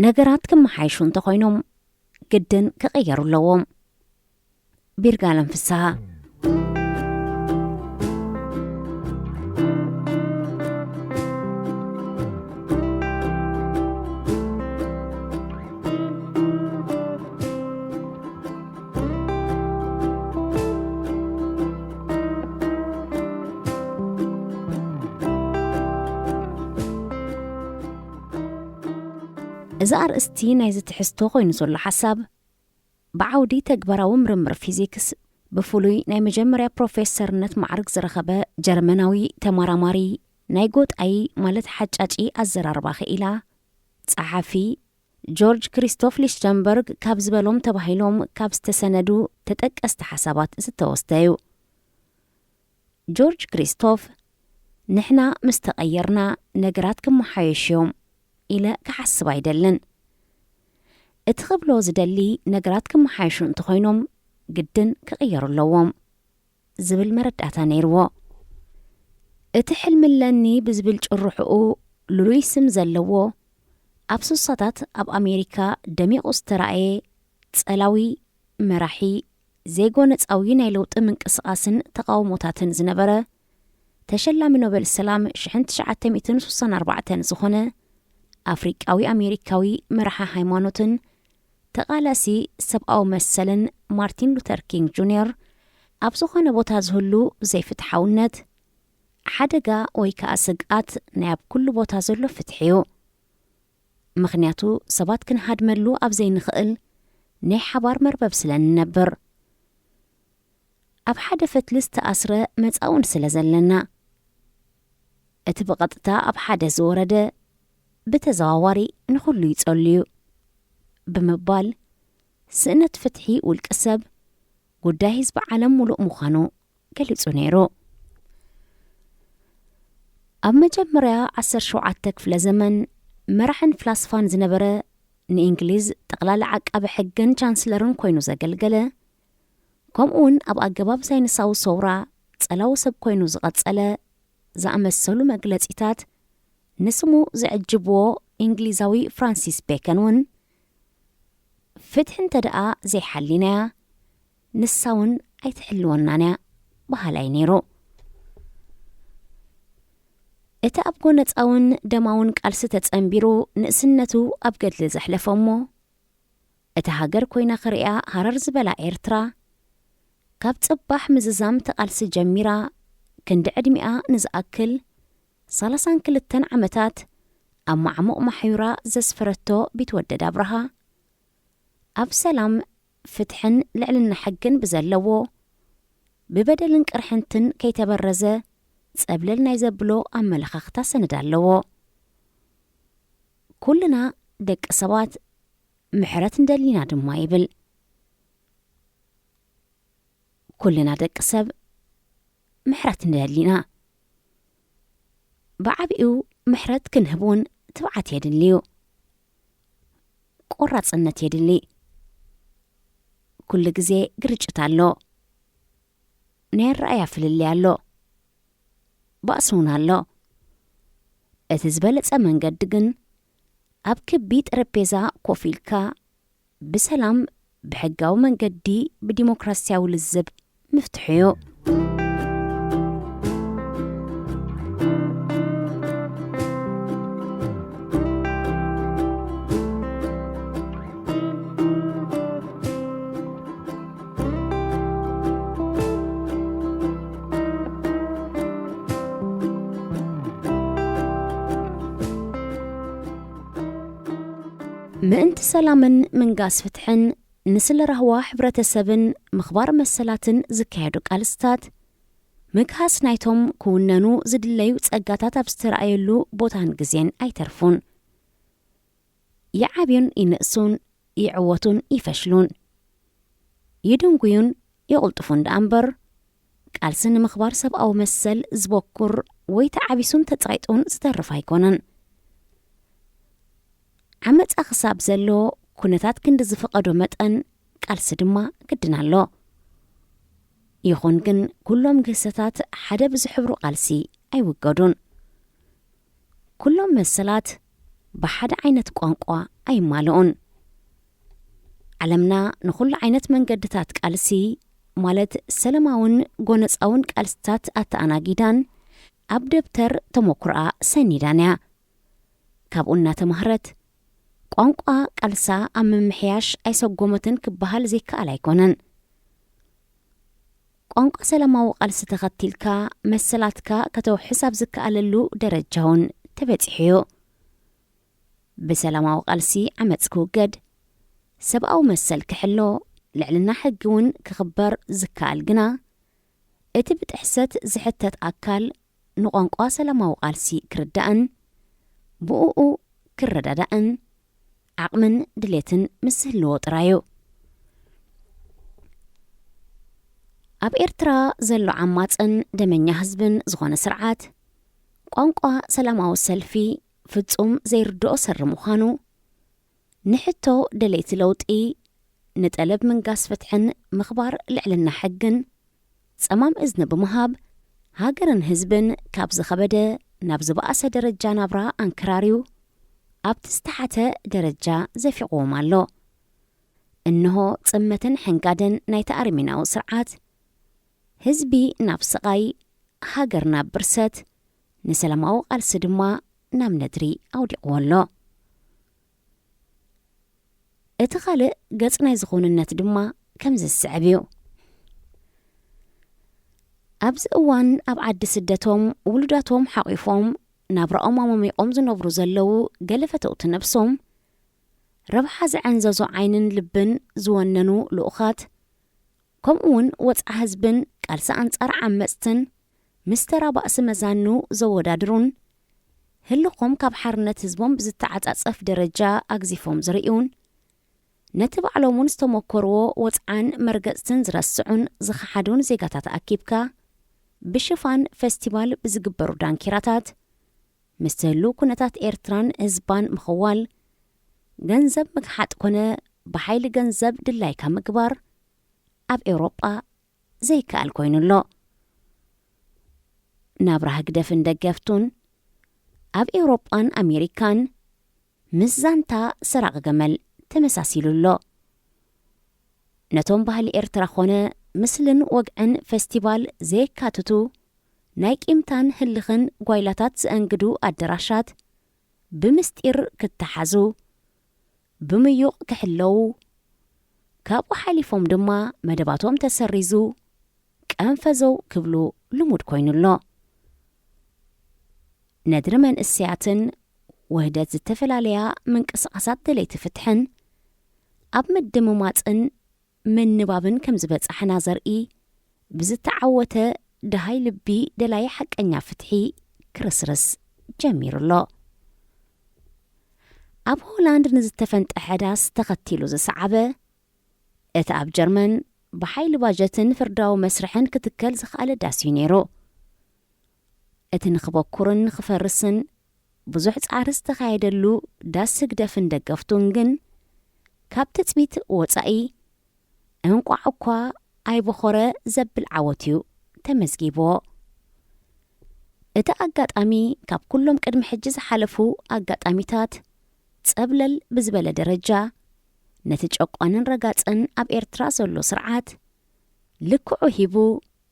ነገራት ክመሓየሹ እንተኾይኖም ግድን ክቕየሩ ኣለዎም። ቢርጋለም ፍስሃ። እዚ ኣርእስቲ ናይዚ ትሕዝቶ ኮይኑ ዘሎ ሓሳብ፣ ብዓውዲ ተግባራዊ ምርምር ፊዚክስ ብፍሉይ ናይ መጀመርያ ፕሮፌሰርነት ማዕርግ ዝረኸበ ጀርመናዊ ተመራማሪ፣ ናይ ጎጣይ ማለት ሓጫጪ ኣዘራርባ ክኢላ፣ ጸሓፊ፣ ጆርጅ ክሪስቶፍ ሊሽተንበርግ ካብ ዝበሎም ተባሂሎም ካብ ዝተሰነዱ ተጠቀስቲ ሓሳባት ዝተወስደ እዩ። ጆርጅ ክሪስቶፍ፣ "ንሕና ምስ ተቐየርና ነገራት ክመሓየሹ እዮም" ኢለ ክሓስብ ኣይደልን። እቲ ክብሎ ዝደሊ፣ ነገራት ክመሓየሹ እንተኾይኖም ግድን ክቕየሩ ኣለዎም ዝብል መረዳእታ ነይርዎ። እቲ ሕልሚ ኣለኒ ብዝብል ጭርሕኡ ልሉይ ስም ዘለዎ፣ ኣብ ስሳታት ኣብ ኣሜሪካ ደሚቑ ዝተራእየ ጸላዊ መራሒ፣ ዘይጎነጻዊ ናይ ለውጢ ምንቅስቓስን ተቓውሞታትን ዝነበረ፣ ተሸላሚ ኖቤል ሰላም ሽሕን ትሽዓተ ሚእትን ስሳን ኣርባዕተን ዝኾነ ኣፍሪቃዊ ኣሜሪካዊ መራሒ ሃይማኖትን ተቓላሲ ሰብኣዊ መሰልን ማርቲን ሉተር ኪንግ ጁንየር፣ ኣብ ዝኾነ ቦታ ዝህሉ ዘይፍትሓውነት፣ ሓደጋ ወይ ከኣ ስግኣት ናይ ኣብ ኩሉ ቦታ ዘሎ ፍትሒ እዩ። ምኽንያቱ ሰባት ክንሃድመሉ ኣብ ዘይንኽእል ናይ ሓባር መርበብ ስለ ንነብር። ኣብ ሓደ ፈትሊ ዝተኣስረ መጻ እውን ስለ ዘለና። እቲ ብቐጥታ ኣብ ሓደ ዝወረደ ብተዘዋዋሪ ንኹሉ ይጸሉ እዩ ብምባል ስእነት ፍትሒ ውልቂ ሰብ ጉዳይ ህዝቢ ዓለም ሙሉእ ምዃኑ ገሊጹ ነይሩ። ኣብ መጀመርያ ዓሰርተ ሸውዓተ ክፍለ ዘመን መራሕን ፍላስፋን ዝነበረ ንእንግሊዝ ጠቕላላ ዓቃቢ ሕግን ቻንስለርን ኮይኑ ዘገልገለ፣ ከምኡውን ኣብ ኣገባብ ሳይንሳዊ ሰውራ ጸላዊ ሰብ ኮይኑ ዝቐጸለ ዝኣመሰሉ መግለጺታት ንስሙ ዝዕጅብዎ እንግሊዛዊ ፍራንሲስ ቤከን እውን፣ "ፍትሒ እንተ ደኣ ዘይሓሊናያ፣ ንሳ እውን ኣይትሕልወናን እያ" በሃላይ ነይሩ። እቲ ኣብ ጎነጻውን ደማውን ቃልሲ ተጸንቢሩ ንእስነቱ ኣብ ገድሊ ዘሕለፈ እሞ፣ እታ ሃገር ኮይና ክርእያ ሃረር ዝበላ ኤርትራ፣ ካብ ጽባሕ ምዝዛም ተቓልሲ ጀሚራ፣ ክንዲ ዕድሚኣ ንዝኣክል ሰላሳን ክልተን ዓመታት ኣብ ማዕሙቕ ማሕዩራ ዘስፈረቶ ቢትወደድ ኣብርሃ፣ ኣብ ሰላም፣ ፍትሕን ልዕልና ሕግን ብዘለዎ፣ ብበደልን ቅርሕንትን ከይተበረዘ ጸብለል ናይ ዘብሎ ኣመለኻኽታ ሰነድ ኣለዎ። "ኩልና ደቂ ሰባት ምሕረት እንደሊና ድማ" ይብል። ኩልና ደቂ ሰብ ምሕረት እንደሊና። ብዓቢኡ ምሕረት ክንህብ እውን ትብዓት የድሊ እዩ። ቆራጽነት የድሊ። ኩሉ ግዜ ግርጭት ኣሎ። ናይ ኣረኣእያ ፍልልይ ኣሎ። ባእሲ እውን ኣሎ። እቲ ዝበለጸ መንገዲ ግን ኣብ ክቢ ጠረጴዛ ኮፍ ኢልካ ብሰላም፣ ብሕጋዊ መንገዲ፣ ብዲሞክራሲያዊ ልዝብ ምፍትሑ እዩ። ምእንቲ ሰላምን ምንጋስ ፍትሕን፣ ንስለ ራህዋ ሕብረተሰብን ምኽባር መሰላትን ዝካየዱ ቃልስታት፣ ምግሃስ ናይቶም ክውነኑ ዝድለዩ ጸጋታት ኣብ ዝተራእየሉ ቦታን ግዜን ኣይተርፉን። ይዓብዩን ይንእሱን፣ ይዕወቱን ይፈሽሉን፣ ይድንጉዩን ይቕልጥፉን ደኣ እምበር፣ ቃልሲ ንምኽባር ሰብኣዊ መሰል ዝበኩር ወይ ተዓቢሱን ተጻይጡን ዝተርፍ ኣይኮነን። ዓመጻ ክሳብ ዘሎ፣ ኩነታት ክንዲ ዝፈቐዶ መጠን ቃልሲ ድማ ግድን ኣሎ። ይኹን ግን፣ ኩሎም ግህሰታት ሓደ ብዝሕብሩ ቃልሲ ኣይውገዱን። ኩሎም መሰላት ብሓደ ዓይነት ቋንቋ ኣይማልኡን። ዓለምና ንኹሉ ዓይነት መንገድታት ቃልሲ፣ ማለት ሰላማውን ጎነጻውን ቃልስታት ኣተኣናጊዳን ኣብ ደብተር ተመኩሮኣ ሰኒዳን እያ። ካብኡ እናተማህረት፣ ቋንቋ ቃልሳ ኣብ ምምሕያሽ ኣይሰጎመትን ክበሃል ዘይከኣል ኣይኮነን። ቋንቋ ሰላማዊ ቃልሲ ተኸቲልካ መሰላትካ ከተውሕስ ኣብ ዝከኣለሉ ደረጃ እውን ተበጺሑ እዩ። ብሰላማዊ ቃልሲ ዓመጽ ክውገድ፣ ሰብኣዊ መሰል ክሕሎ፣ ልዕልና ሕጊ እውን ክኽበር ዝከኣል ግና፣ እቲ ብጥሕሰት ዝሕተት ኣካል ንቋንቋ ሰላማዊ ቃልሲ ክርዳእን ብእኡ ክረዳዳእን ዓቕምን ድሌትን ምስ ዝህልዎ ጥራይ እዩ። ኣብ ኤርትራ ዘሎ ዓማጽን ደመኛ ህዝብን ዝኾነ ስርዓት፣ ቋንቋ ሰላማዊ ሰልፊ ፍጹም ዘይርድኦ ሰሪ ምዃኑ፣ ንሕቶ ደለይቲ ለውጢ፣ ንጠለብ ምንጋስ ፍትሕን ምኽባር ልዕልና ሕግን ጸማም እዝኒ ብምሃብ፣ ሃገርን ህዝብን ካብ ዝኸበደ ናብ ዝበኣሰ ደረጃ ናብራ ኣንከራርዩ፣ ኣብቲ ዝተሓተ ደረጃ ዘፊቕዎም ኣሎ። እንሆ ጽመትን ሕንጋደን ናይቲ ኣረሜናዊ ስርዓት፣ ህዝቢ ናብ ስቓይ፣ ሃገር ናብ ብርሰት፣ ንሰላማዊ ቃልሲ ድማ ናብ ነድሪ ኣውዲቕዎ ኣሎ። እቲ ካልእ ገጽ ናይዚ ክውንነት ድማ ከምዚ ዝስዕብ እዩ። ኣብዚ እዋን ኣብ ዓዲ ስደቶም ውሉዳቶም ሓቒፎም ናብራኦም ኣመሚቖም ዝነብሩ ዘለዉ ገለ ፈተውቲ ነብሶም፣ ረብሓ ዘዐንዘዞ ዓይንን ልብን ዝወነኑ ልኡኻት፣ ከምኡ እውን ወጽዓ ህዝብን ቃልሲ ኣንጻር ዓመጽትን ምስ ተራ ባእሲ መዛኑ ዘወዳድሩን ህልኾም ካብ ሓርነት ህዝቦም ብዝተዓጻጸፍ ደረጃ ኣግዚፎም ዝርእዩን ነቲ ባዕሎም እውን ዝተመኮርዎ ወጽዓን መርገጽትን ዝረስዑን ዝኸሓዱን ዜጋታት ኣኪብካ ብሽፋን ፈስቲቫል ብዝግበሩ ዳንኪራታት ምስቲ ህሉው ኩነታት ኤርትራን ህዝባን ምኽዋል፣ ገንዘብ ምግሓጥ ኮነ ብሓይሊ ገንዘብ ድላይካ ምግባር ኣብ ኤውሮጳ ዘይከኣል ኮይኑ ኣሎ። ናብራ ህግደፍን ደገፍቱን ኣብ ኤውሮጳን ኣሜሪካን ምስ ዛንታ ሰራቒ ገመል ተመሳሲሉ ኣሎ። ነቶም ባህሊ ኤርትራ ኾነ ምስልን ወግዕን ፈስቲቫል ዘየካትቱ ናይ ቂምታን ህልኽን ጓይላታት ዘአንግዱ ኣደራሻት ብምስጢር ክተሓዙ፣ ብምዩቕ ክሕለዉ፣ ካብኡ ሓሊፎም ድማ መደባቶም ተሰሪዙ ቀንፈዘው ክብሉ ልሙድ ኮይኑ ኣሎ። ነድሪ መንእሰያትን ውህደት ዝተፈላለያ ምንቅስቓሳት ደለይቲ ፍትሕን ኣብ ምድምማጽን ምንባብን ከም ዝበጻሕና ዘርኢ ብዝተዓወተ ደሃይ ልቢ ደላይ ሓቀኛ ፍትሒ ክርስርስ ጀሚሩ ኣሎ። ኣብ ሆላንድ ንዝተፈንጠሐ ዳስ ተኸቲሉ ዝሰዓበ፣ እቲ ኣብ ጀርመን ብሓይሊ ባጀትን ፍርዳዊ መስርሕን ክትከል ዝኸኣለ ዳስ እዩ ነይሩ። እቲ ንኽበኩርን ንኽፈርስን ብዙሕ ጻዕሪ ዝተኻየደሉ ዳስ ህግደፍን ደገፍቱን ግን ካብ ትጽቢት ወጻኢ እንቋዕ እኳ ኣይበኾረ ዘብል ዓወት እዩ ተመዝጊብዎ። እቲ ኣጋጣሚ ካብ ኩሎም ቅድሚ ሕጂ ዝሓለፉ ኣጋጣሚታት ጸብለል ብዝበለ ደረጃ ነቲ ጨቋንን ረጋጽን ኣብ ኤርትራ ዘሎ ስርዓት ልክዑ ሂቡ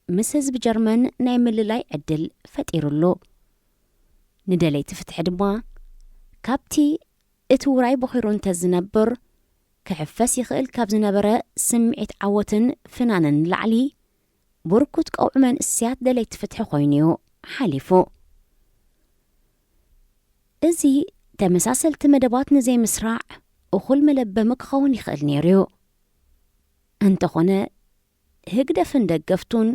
ምስ ህዝቢ ጀርመን ናይ ምልላይ ዕድል ፈጢሩሉ። ንደለይቲ ፍትሒ ድማ ካብቲ እቲ ውራይ በኺሩ እንተ ዝነብር ክሕፈስ ይኽእል ካብ ዝነበረ ስምዒት ዓወትን ፍናንን ንላዕሊ ብርኩት ቀውዒ መንእሰያት ደለይቲ ፍትሒ ኮይኑ እዩ ሓሊፉ። እዚ ተመሳሰልቲ መደባት ንዘይምስራዕ እኹል መለበሚ ክኸውን ይኽእል ነይሩ እዩ። እንተኾነ ህግደፍን ደገፍቱን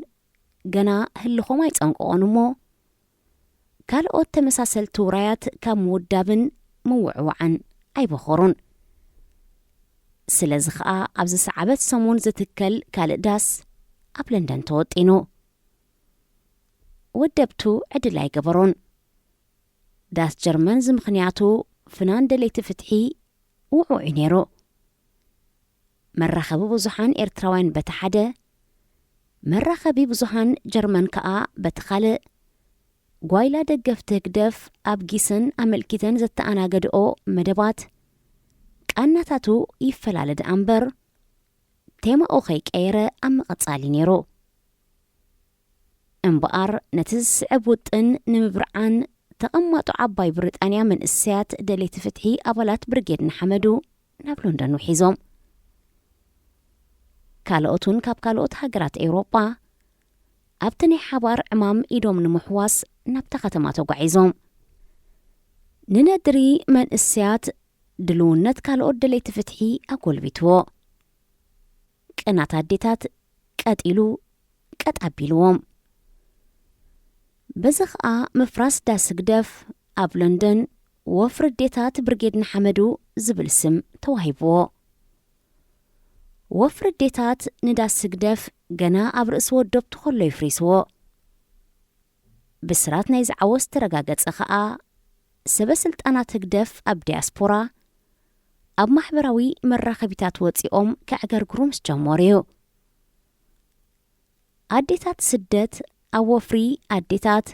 ገና ህልኾም ኣይጸንቀቖን እሞ ካልኦት ተመሳሰልቲ ውራያት ካብ ምውዳብን ምውዕዋዕን ኣይበኾሩን። ስለዚ ኸኣ ኣብዚ ሰዓበት ሰሙን ዝትከል ካልእ ዳስ ኣብ ለንደን ተወጢኑ። ወደብቱ ዕድል ኣይገበሮን። ዳስ ጀርመን ዝምኽንያቱ ፍናን ደለይቲ ፍትሒ ውዑዕ እዩ ነይሩ። መራኸቢ ብዙሓን ኤርትራውያን በቲ ሓደ፣ መራኸቢ ብዙሓን ጀርመን ከኣ በቲ ካልእ ጓይላ ደገፍቲ ህግደፍ ኣብ ጊሰን ኣመልኪተን ዘተኣናገድኦ መደባት ቃናታቱ ይፈላለ ደኣ እምበር፣ ቴማኡ ከይቀየረ ኣብ ምቕጻል እዩ ነይሩ። እምበኣር፣ ነቲ ዝስዕብ ውጥን ንምብርዓን፣ ተቐማጦ ዓባይ ብሪጣንያ መንእሰያት ደለይቲ ፍትሒ ኣባላት ብርጌድ ንሓመዱ ናብ ሎንደን ውሒዞም። ካልኦት እውን ካብ ካልኦት ሃገራት ኤውሮጳ ኣብቲ ናይ ሓባር ዕማም ኢዶም ንምሕዋስ ናብታ ከተማ ተጓዒዞም። ንነድሪ መንእሰያት ድልውነት ካልኦት ደለይቲ ፍትሒ ኣጎልቢትዎ። ቅናት ኣዴታት ቀጢሉ ቀጥ ኣቢልዎም። በዚ ኸኣ ምፍራስ ዳስ ህግደፍ ኣብ ለንደን ወፍሪ ኣዴታት ብርጌድ ንሓመዱ ዝብል ስም ተዋሂብዎ። ወፍሪ ኣዴታት ንዳስ ህግደፍ ገና ኣብ ርእሲ ወዶብ ተኸሎ ይፍሪስዎ። ብስራት ናይዚ ዓወት ዝተረጋገጸ ኸኣ፣ ሰበ ስልጣናት ህግደፍ ኣብ ዲያስፖራ ኣብ ማሕበራዊ መራኸቢታት ወጺኦም ከዕገርግሩ ምስ ጀመሩ እዩ። ኣዴታት ስደት ኣብ ወፍሪ ኣዴታት፣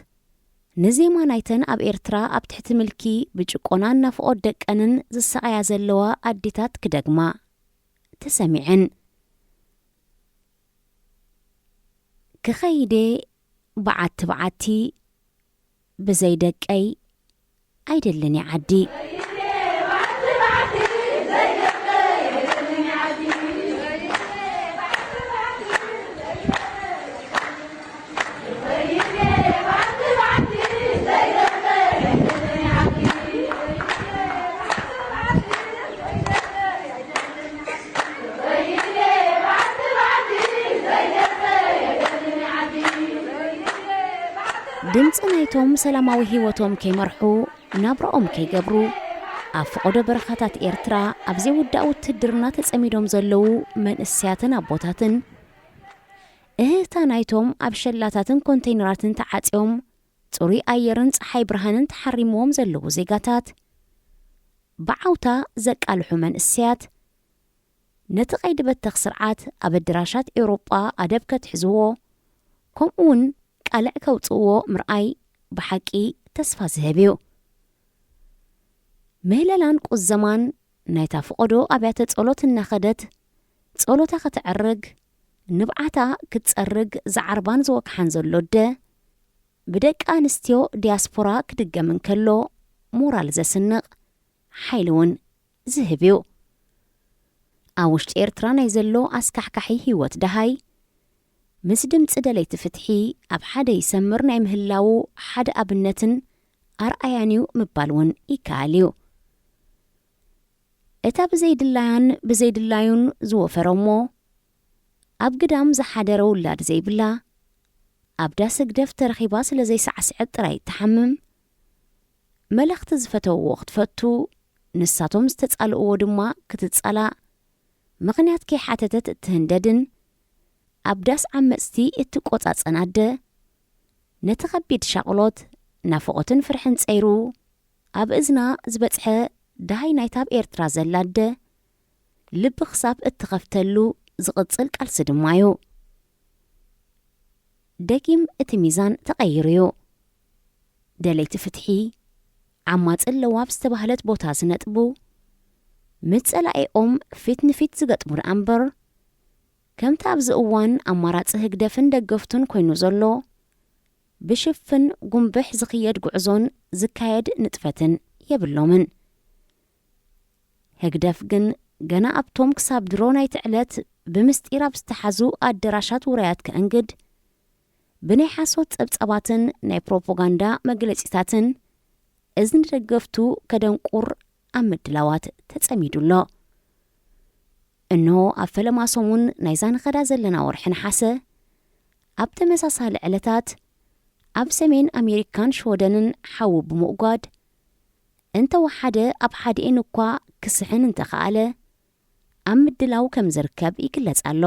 ንዜማ ናይተን ኣብ ኤርትራ ኣብ ትሕቲ ምልኪ ብጭቆናን ናፍቖት ደቀንን ዝሰቓያ ዘለዋ ኣዴታት ክደግማ ተሰሚዐን። ክኸይደ በዓቲ በዓቲ ብዘይ ደቀይ ኣይደልን እየ ዓዲ። ድምፂ ናይቶም ሰላማዊ ህይወቶም ከይመርሑ፣ ናብራኦም ከይገብሩ፣ ኣብ ፈቐዶ በረኻታት ኤርትራ ኣብ ዘይውዳእ ውትድርና ተጸሚዶም ዘለዉ መንእሰያትን ኣቦታትን፣ እህህታ ናይቶም ኣብ ሸላታትን ኮንተይነራትን ተዓጽዮም ጽሩይ ኣየርን ጸሓይ ብርሃንን ተሓሪምዎም ዘለዉ ዜጋታት፣ ብዓውታ ዘቃልሑ መንእሰያት፣ ነቲ ቀይዲ በተኽ ስርዓት ኣብ ኣደራሻት ኤውሮጳ ኣደብ ከትሕዝዎ፣ ከምኡውን ቃልዕ ከውጽእዎ ምርኣይ ብሓቂ ተስፋ ዝህብ እዩ። ምህለላን ቁዘማን ናይታ ፍቐዶ ኣብያተ ጸሎት እናኸደት ጸሎታ ከተዕርግ፣ ንብዓታ ክትጸርግ ዝዓርባን ዝወክሓን ዘሎ ኣደ፣ ብደቂ ኣንስትዮ ዲያስፖራ ክድገም እንከሎ ሞራል ዘስንቕ፣ ሓይሊ እውን ዝህብ እዩ። ኣብ ውሽጢ ኤርትራ ናይ ዘሎ ኣስካሕካሒ ህይወት ደሃይ፣ ምስ ድምጺ ደለይቲ ፍትሒ ኣብ ሓደ ይሰምር ናይ ምህላዉ ሓደ ኣብነትን ኣርኣያን እዩ ምባል እውን ይከኣል እዩ። እታ ብዘይድላያን ብዘይድላዩን ዝወፈረ እሞ፣ ኣብ ግዳም ዝሓደረ ውላድ ዘይብላ፣ ኣብ ዳስ ህግደፍ ተረኺባ ስለ ዘይሳዕስዐት ጥራይ እትሓምም፣ መለኽቲ ዝፈተውዎ ክትፈቱ፣ ንሳቶም ዝተጻልእዎ ድማ ክትጻላእ፣ ምኽንያት ከይሓተተት እትህንደድን ኣብ ዳስ ዓመጽቲ እትቆጻጸን ኣደ፣ ነቲ ከቢድ ሻቕሎት፣ ናፍቖትን ፍርሕን ጸይሩ፣ ኣብ እዝና ዝበጽሐ ደሃይ ናይታ ኣብ ኤርትራ ዘላ ኣደ፣ ልቢ ክሳብ እትኸፍተሉ ዝቕጽል ቃልሲ ድማ እዩ። ደጊም እቲ ሚዛን ተቐይሩ እዩ። ደለይቲ ፍትሒ፣ ዓማጽን ለዋብ ዝተባህለት ቦታ ዝነጥቡ፣ ምስ ጸላኢኦም ፊት ንፊት ዝገጥሙ ደኣ እምበር፣ ከምቲ ኣብዚ እዋን ኣማራጺ ህግደፍን ደገፍቱን ኮይኑ ዘሎ፣ ብሽፍን ጉንብሕ ዝኽየድ ጉዕዞን ዝካየድ ንጥፈትን የብሎምን። ህግደፍ ግን ገና ኣብቶም ክሳብ ድሮ ናይቲ ዕለት ብምስጢር ኣብ ዝተሓዙ ኣደራሻት ውራያት ከእንግድ፣ ብናይ ሓሶት ጸብጻባትን ናይ ፕሮፓጋንዳ መግለጺታትን እዝኒ ደገፍቱ ከደንቁር ኣብ ምድላዋት ተጸሚዱ ኣሎ። እንሆ ኣብ ፈለማ ሰሙን ናይዛ ንኸዳ ዘለና ወርሒ ነሓሰ፣ ኣብ ተመሳሳሊ ዕለታት ኣብ ሰሜን ኣሜሪካን ሽወደንን ሓዊ ብምእጓድ፣ እንተወሓደ ኣብ ሓዲኤን እኳ ክስሕን እንተኸኣለ፣ ኣብ ምድላው ከም ዝርከብ ይግለጽ ኣሎ።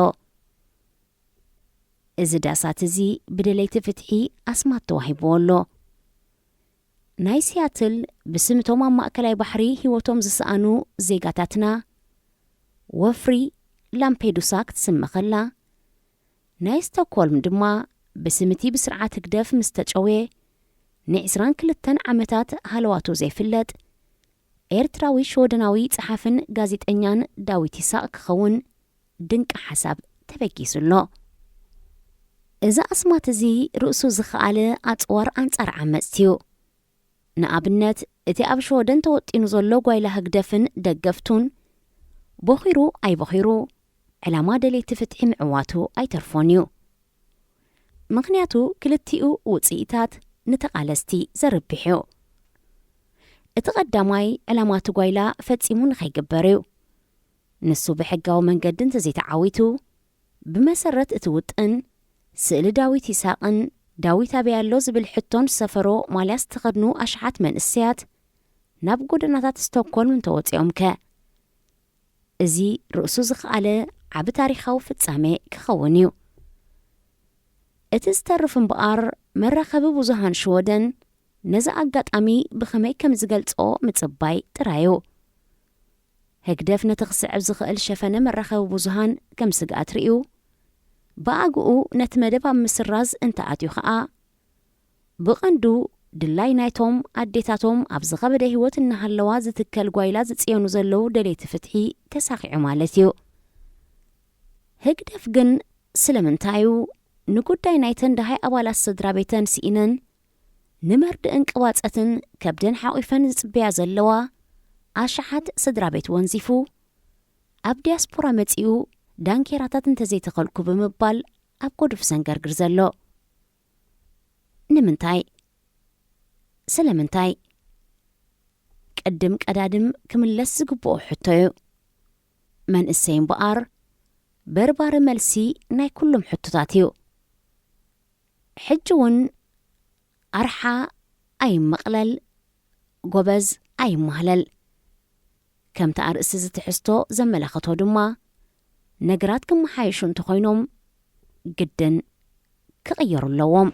እዚ ዳሳት እዚ ብደለይቲ ፍትሒ ኣስማት ተዋሂብዎ ኣሎ። ናይ ሲያትል ብስም እቶም ኣብ ማእከላይ ባሕሪ ህይወቶም ዝሰኣኑ ዜጋታትና፣ ወፍሪ ላምፔዱሳ ክትስመ ከላ፣ ናይ ስቶክሆልም ድማ ብስም እቲ ብስርዓት ህግደፍ ምስ ተጨውየ፣ ንዕስራን ክልተን ዓመታት ሃለዋቱ ዘይፍለጥ ኤርትራዊ ሽወደናዊ ጸሓፍን ጋዜጠኛን ዳዊት ይስሐቅ ክኸውን ድንቂ ሓሳብ ተበጊሱ ኣሎ። እዚ ኣስማት እዚ ርእሱ ዝኸኣለ ኣጽዋር ኣንጻር ዓመጽቲ እዩ። ንኣብነት፣ እቲ ኣብ ሽወደን ተወጢኑ ዘሎ ጓይላ ህግደፍን ደገፍቱን፣ ቦኺሩ ኣይቦኺሩ፣ ዕላማ ደለይቲ ፍትሒ ምዕዋቱ ኣይተርፎን እዩ። ምኽንያቱ፣ ክልቲኡ ውጽኢታት ንተቓለስቲ ዘርብሕ እዩ። እቲ ቀዳማይ ዕላማ እቲ ጓይላ ፈጺሙ ንኸይግበር እዩ። ንሱ ብሕጋዊ መንገዲ እንተዘይተዓዊቱ፣ ብመሰረት እቲ ውጥን፣ ስእሊ ዳዊት ይስሐቅን ዳዊት ኣበይ ኣሎ ዝብል ሕቶን ዝሰፈሮ ማልያ ዝተኸድኑ ኣሽሓት መንእሰያት ናብ ጎደናታት ስቶክሆልም እንተወጺኦም ከ? እዚ ርእሱ ዝኸኣለ ዓቢ ታሪኻዊ ፍጻሜ ክኸውን እዩ። እቲ ዝተርፍ እምበኣር፣ መራኸቢ ብዙሃን ሽወደን ነዚ ኣጋጣሚ ብኸመይ ከም ዝገልጾ ምጽባይ ጥራይ እዩ። ህግደፍ ነቲ ክስዕብ ዝኽእል ሸፈነ መራኸቢ ብዙሃን ከም ስግኣት ርእዩ፣ ብኣግኡ ነቲ መደብ ኣብ ምስራዝ እንተኣትዩ ኸኣ፣ ብቐንዱ ድላይ ናይቶም ኣዴታቶም ኣብ ዝኸበደ ህይወት እናሃለዋ ዝትከል ጓይላ ዝጽየኑ ዘለዉ ደለይቲ ፍትሒ ተሳኺዑ ማለት እዩ። ህግደፍ ግን ስለምንታይ እዩ ንጉዳይ ናይተን ደሃይ ኣባላት ስድራ ቤተን ስኢነን ንመርድእን ቅባጸትን ከብደን ሓቒፈን ዝጽበያ ዘለዋ ኣሽሓት ስድራ ቤት ወንዚፉ፣ ኣብ ዲያስፖራ መጺኡ ዳንኬራታት እንተዘይተኸልኩ ብምባል ኣብ ጎድፍ ዘንገርግር ዘሎ? ንምንታይ? ስለምንታይ? ቅድም ቀዳድም ክምለስ ዝግብኦ ሕቶ እዩ። መንእሰይ እምበኣር በርባሪ መልሲ ናይ ኩሎም ሕቶታት እዩ። ሕጂ እውን ኣርሓ ኣይመቕለል፣ ጎበዝ ኣይማህለል። ከምቲ ኣርእስቲ እዚ ትሕዝቶ ዘመላኸቶ ድማ፣ ነገራት ክመሓየሹ እንተኾይኖም ግድን ክቕየሩ ኣለዎም።